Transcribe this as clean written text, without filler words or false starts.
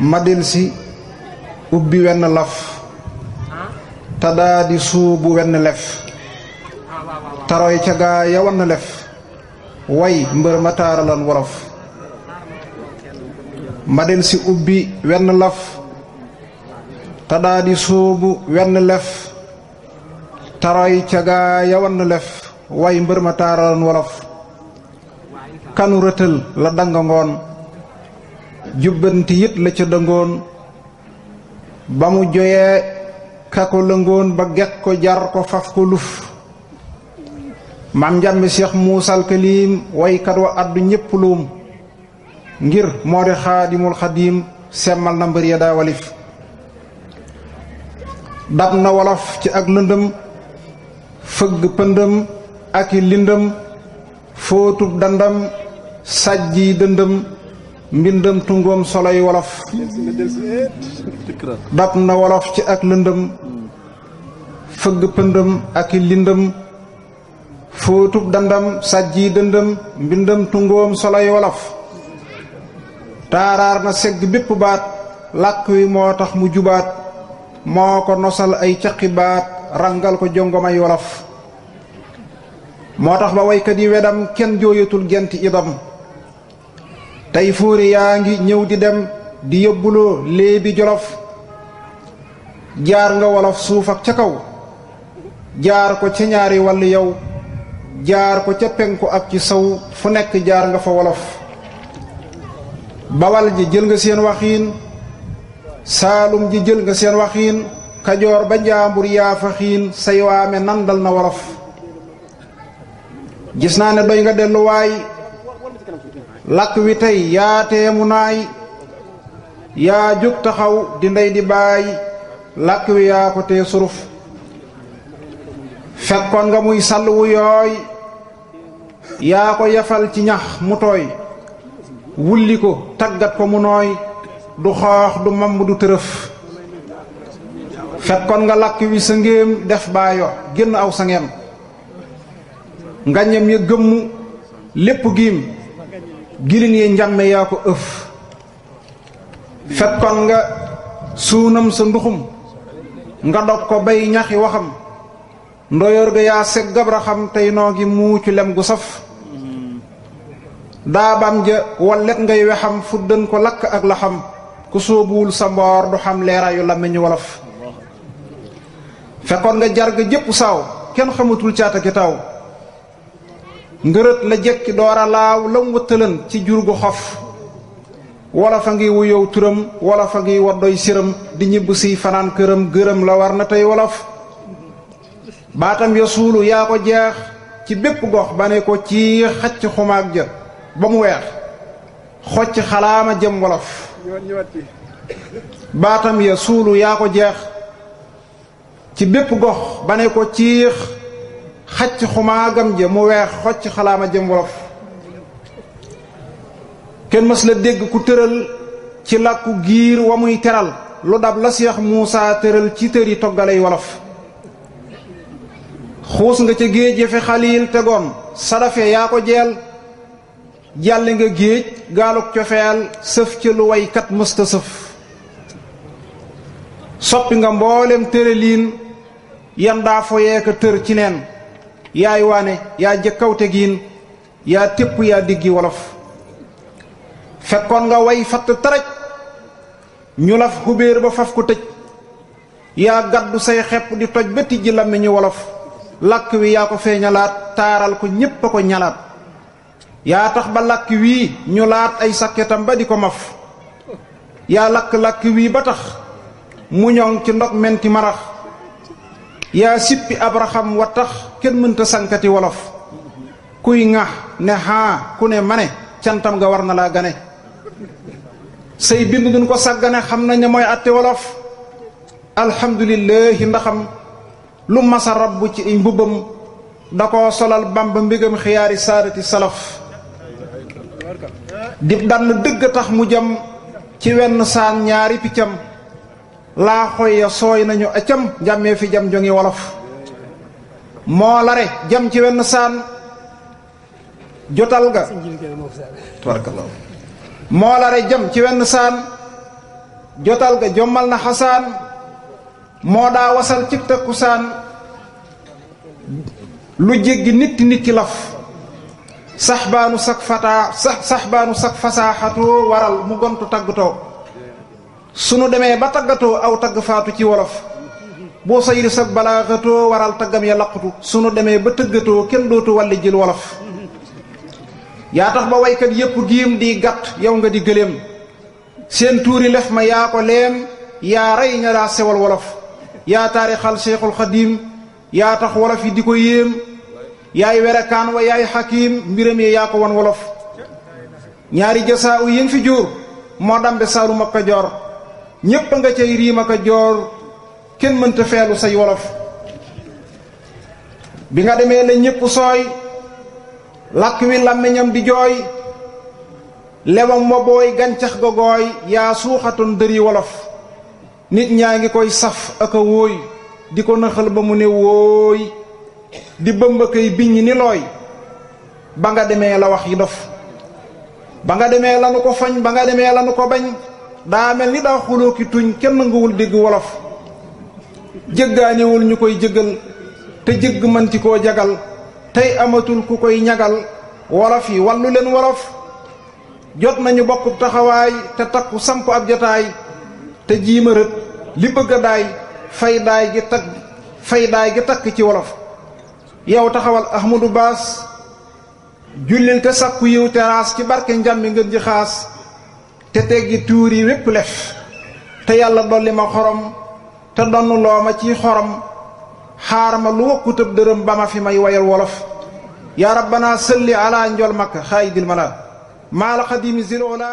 ma del si ubbi wenn laf ta daa di suubu wenn lef taroy ca gaa ya wann lef way mbër ma taaralan wolof ma del si ubbi wenn laf ta daa di suubu wenn lef taroy ca gaa ya wann lef way mbër ma taaralan wolof kanu rëtël la danga ngoon jubbanti yit la ca dëngoon ba mu joyee ka ko lëngoon ba gekk ko jar ko faf ko luf maam njàmbi Cheikh Muusal Kalim waykat wa addu ñépp luum ngir moo di xaadimul xadiim semmal na mbër ya daa walif dab na wolof ci ak lëndëm fëgg pëndëm ak i lindëm fóotub dandam sajji dëndëm mbindam tungoom soloy wolof dab na wolof ci ak lëndëm fëgg pëndëm ak i lindëm fóotub dandam sajji dëndëm mbindam tungoom soloy wolof taaraar na segg bépp baat làkk wi moo tax mu jubaat moo ko nosal ay caqi baat rangal ko jongomay wolof moo tax ba waykat yi wedam kenn jooyatul genti idam tey fóore yaa ngi ñëw di dem di yóbbuloo léebi jolof jaar nga wolof suuf ak ca kaw jaar ko ca ñaari wàll yow jaar ko ca penku ak ci saw fu nekk jaar nga fa wolof bawal ji jël nga seen waxiin saalum ji jël nga seen waxiin kajoor ba njaambur yaa fa xiin say waame nandal na wolof gis naa ne doy nga delluwaay làkk wi tey yaa teemu naay yaa jóg taxaw di ndey di baay làkk wi yaa ko tee suruf fekkoon nga muy sàll wu yooy yaa ko yafal ci ñax mu tooy wulli ko tàggat ko mu nooy du xoox du mamb du tërëf fekkoon nga làkk wi sa ngéem def baayo génn aw sa ngeem ngañam ya gëmmu lépp giim gilin yi njàmme yaa ko ëf fekkoon nga suunam sa nduxum nga dog ko bay ñaxi waxam ndoyoor ga yaa seg gabra xam tey noo ngi muucu lem gu saf daabam ja wallet ngay wexam fuddan ko lakk ak la xam ku sóobuwul sa mboor du xam leeraayu làmmiñu wolof fekkoon nga jar ga jépp saaw kenn xamatul caata ki taw ngërët la jekki doora laaw lam wëttalan ci jur gu xof wala fa ngi wuyow turam wala fa ngi waddoy siram di ñibb siy fanaan këram gërëm la war na tey wolof baatam ya suulu yaa ko jeex ci bépp gox ba ne ko ci xacc xumaag ja ba mu weex xocc xalaama jëm wolof baatam ya suulu yaa ko jeex ci bépp gox ba ne ko ciix xacc xumaagam ja mu weex xocc xalaama jëm wolof kenn mës la dégg ku tëral ci làkku giir wa muy teral lu dab la Seex Muusaa tëral ci tëri toggalay wolof xuus nga ca géej fi xaliil tegoon sadafe yaa ko jeel jàlle nga géej gaaluk cofeel sëf ca lu waykat mësta sëf soppi nga mboolem tëraliin yan daa foyee ka tër ci neen yaay waane yaa jëkkaw tegiin yaa tépp yaa diggi wolof fekkoon nga way fatt taraj ñu laf xubéer ba faf ko tëj yaa gaddu say xepp di toj ba tijji làmmiñu wolof làkk wi yaa ko feeñalaat taaral ko ñépp a ko ñalaat yaa tax ba làkk wii ñu laat ay sakketam ba di ko maf yaa lakk-làkk wii ba tax mu ñoŋ ci ndog menti marax yaa sippi ab raxam wa tax kenn mënta sankati wolof kuy ŋax ne haa ku ne mane cantam nga war na laa gane say bind duñ ko sàggane xam nañ ne mooy atte wolof alhamdulillahi ndaxam lu masa rabbu ci mbubbam da ko solal bamba mbégam xiyaari saadati salaf dib dann dëgg tax mu jam ci wenn saan ñaari piccam laa xoy ya sooy nañu acam njàmmee fi jam jongi wolof moo lare jam ci wenn saan jotal ga tabarakallah moo lare jam ci wenn saan jotal ga jommal na xasaan moo daa wasal ci takkusaan lu jéggi nitti laf saxbaanu sak fasaaxatoo waral mu gontu taggatoo sunu demee ba taggatoo aw tagg faatu ci wolof boo sayri sag balaaxatoo waral taggam ya laqatu sunu demee ba tëggatoo kenn dootu wàlli jël wolof yaa tax ba waykat yépp giim di gàtt yow nga di gëléem seen tuuri lef ma yaa ko leem yaa rey ña daa sewal wolof yaa taarixal Seexul Xadiim yaa tax wolof yi di ko yéem yaay werekaan wa yaay xakiim mbiram yi yaa ko wan wolof ñaari jasaa u yéng fi jóor moo dambe Saalum ak Kajoor ñépp a nga cay riim ak a joor kenn mënta feelu say wolof bi nga demee la ñépp sooy làkk wi làmmiñam di jooy lewam ma booy gàncax ga gooy yaa suuxatoon dëri wolof nit ñaa ngi koy saf ak a wóoy di ko nëxal ba mu ne wóoy di bëmba kay biññi ni looy ba nga demee la wax yi dof ba nga demee lanu ko fañ ba nga demee lanu ko bañ daa mel ni daa xuloo ki tuñ kenn nanguwul dégg wolof jëggaaniwul ñu koy jëggal te jëgg manti koo jagal tey amatul ku koy ñagal wolof yi wallu leen wolof jot nañu bokkub taxawaay te takku samp ab jataay te jiima rët li bëgg a daay fay daay gi takk ci wolof yow taxawal Ahmadou Baas jullil te sakku yiw teraas ci barke njàmmi ngën ji xaas te teggi tuur yi wépp lef te yàlla dolli ma xorom te donn loo ma ci xorom xaar ma lu wakkutëb dërëm ba ma fi may wayal wolof yaa rabbana salli ala njol makka xaayidil mala maal xadimi zil ola